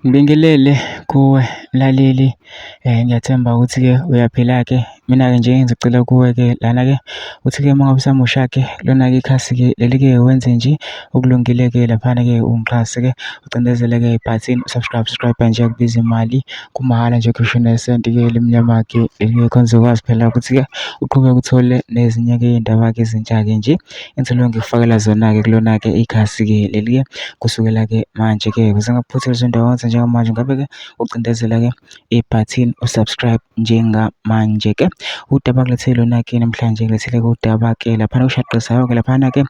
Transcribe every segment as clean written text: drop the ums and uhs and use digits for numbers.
Ngibingelele kuwe mlaleli, ngiyathemba ukuthi-ke uyaphila-ke. Mina-ke nje ngizocela kuwe-ke lana-ke uthi-ke uma ngabe usamusha-ke kulona-ke ikhasi-ke leli-ke wenze nje okulungile-ke laphana-ke ungixhase-ke ucindezele-ke ibhathini subscribe nje akubizi imali kumahhala nje ukhishwe nesenti-ke elimnyama-ke leli-ke khona uzokwazi phela ukuthi-ke uqhubeke uthole nezinye-ke iy'ndaba-ke ezintsha-ke nje engithole ngikufakela zona-ke kulona-ke ikhasi-ke leli-ke kusukela-ke manje-ke ukuze ngakuphuthela izinto onke njengamanje ngabe-ke ucindezela-ke ibhathini usubscribe njengamanje-ke. Udaba kulethele lona-ke namhlanje ngilethele-ke udaba-ke laphana kushaqisa-ke laphana-ke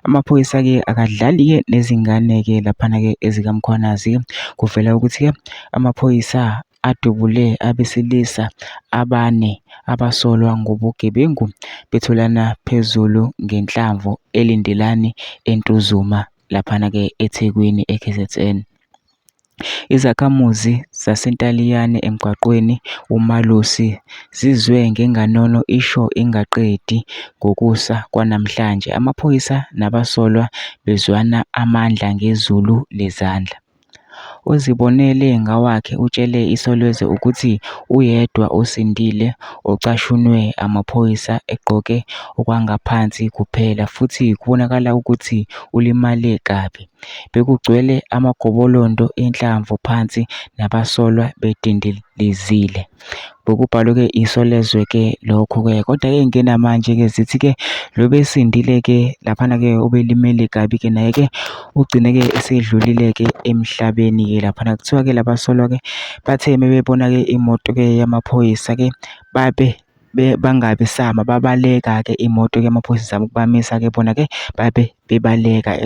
amaphoyisa-ke akadlali-ke nezingane-ke laphana-ke ezikamkhwanazi-ke kuvela ukuthi-ke amaphoyisa adubule abesilisa abane abasolwa ngobugebengu betholana phezulu ngenhlamvu eLindelani eNtuzuma laphana-ke eThekwini e-KZN. Izakhamuzi zaseNtaliyane emgwaqweni uMalusi zizwe ngenganono isho ingaqedi ngokusa kwanamhlanje amaphoyisa nabasolwa bezwana amandla ngezulu lezandla. Uzibonele ngawakhe utshele Isolezwe ukuthi uyedwa osindile ocashunwe amaphoyisa egqoke okwangaphansi kuphela futhi kubonakala ukuthi ulimale kabi. Bekugcwele amagobolondo enhlamvu phansi nabasolwa bedindilizile. Bekubhalwe-ke Isolezwe-ke lokho-ke kodwa-ke ngenamanje-ke zithi-ke lo besindile-ke laphana-ke obelimele kabi-ke naye-ke ugcine-ke esedlulile-ke emhlabeni-ke laphana kuthiwa-ke labasolwa-ke bathe bebona-ke imoto-ke yamaphoyisa-ke bangabisama babaleka-ke imoto-ke amaphoyisa zama ukubamisa-ke bona-ke babe bebaleka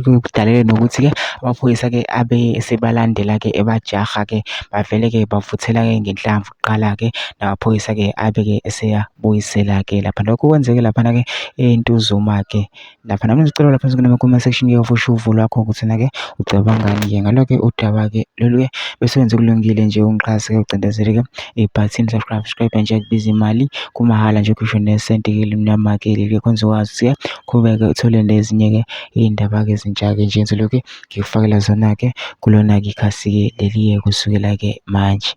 kudaleke nokuthi-ke amaphoyisa-ke abe sebalandela-ke ebajaha-ke bavele-ke bavuthela-ke ngenhlamvu kuqala-ke namaphoyisa-ke abe-ke eseyabuyisela-ke lapha. Lokho kwenzeke laphana-ke eNtuzuma-ke lapha. Nami ngicela lapha kuma section-ke ufusha uvo lwakho ukuthi na-ke ucabangani-ke ngalo-ke udaba-ke lolu-ke bese wenze kulungile nje ungixhase-ke ucindezele-ke ibhathini subscribe nje akubiza imali kumahhala nje ukhishwe nesenti-ke elimnyama-ke leli khona uzokwazi ukuthi-ke qhubeke uthole nezinye-ke iy'ndaba-ke ezintsha-ke nje ngizoloke ngikufakela zona-ke kulona-ke ikhasi-ke leli-ke kusukela-ke manje.